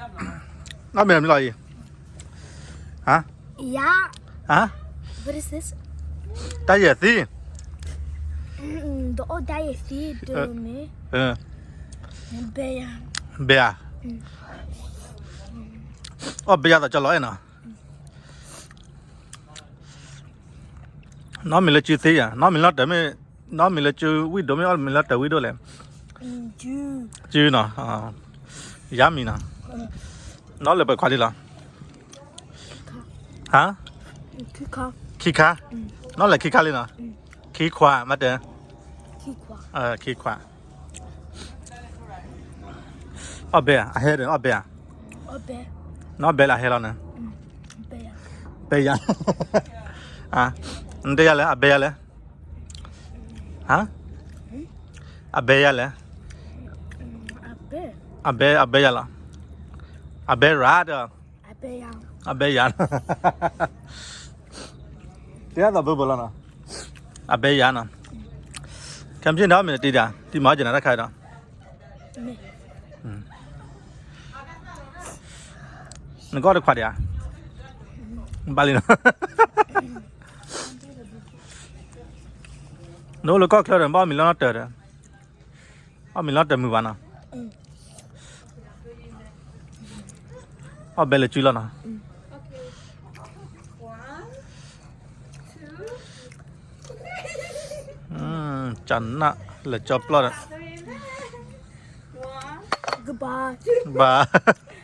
နီၢ်မ့ၢ်မံလီၤအံၤ, ဟါ, ယၤ, ဟါ, What is this? တၢ်ယဲၢ်သံ, ဒီးအီၣ်တၢ်ယဲၢ်သံ, ဒိမ့ၢ်, ဘဲယၤ, ဘဲယၤ, အီၣ်ဘဲယၤသးကၠီလီၤအဲၣ်နီၤ, နီၢ်မံၤလၢစုသ့ယၤ, နီၢ်မံၤလီၤတၢ်မ့ၢ်, နီၢ်မံၤလၢစုဝံၣ်ဒိၣ်မ့ၢ်အီၣ်မံၤလီၤတၢ်ဝံၣ်ဒိၣ်လဲၣ်, စုနီၤ, ယၤမံၤနီၤ, နီၢ်လၢပှဲၤခွါဒ်လီၤ, ဟါ, ခံခါ, နီၢ်လၢခံခါလံနီၤ, ခံခွါမးတဲ, ခံခွါ အီၣ်ဘဲဧါ, အဟဲဒီးအီၣ်ဘဲဧါ, နီၢ်ဘဲလၢအဟဲလီၤန့ၣ်, ဘဲယၤ, နတဲယၤလဲၣ်, အဘဲယၤလဲၣ်, ဟါ, အဘဲယၤလဲၣ်, အဘဲ, အဘဲယၤလီၤ, အဘဲရၤဒီး, အဘဲယၤ, တဲအသးဘၢဘၢလီၤနီၤ, အဘဲယၤနီၤ, ခဲမုၢ်ဆ့ၣ်န့ၣ် အီၣ်မ့ၤတတံၤဒၣ်, တံၤမၤအီၣ်က့ၤနၤတၢ်ခါဒီး, နကအီၣ်တခွးဒံးဧါ, ဘၣ်လံနီၤ, နအိၣ်လၢကီၢ်ချၢဒီး နဘၣ်အီၣ်မံၤလီၤနီၢ်တၢၤဒီး, အီၣ်မံၤလီၤတၢၤမုာ်ဘၣ်နီၤ, အီၣ်ဘဲလၢစုလီၤနီၤ, ကနၣ်လၢကၠီပျီၢ်ဒီး, ဘၣ်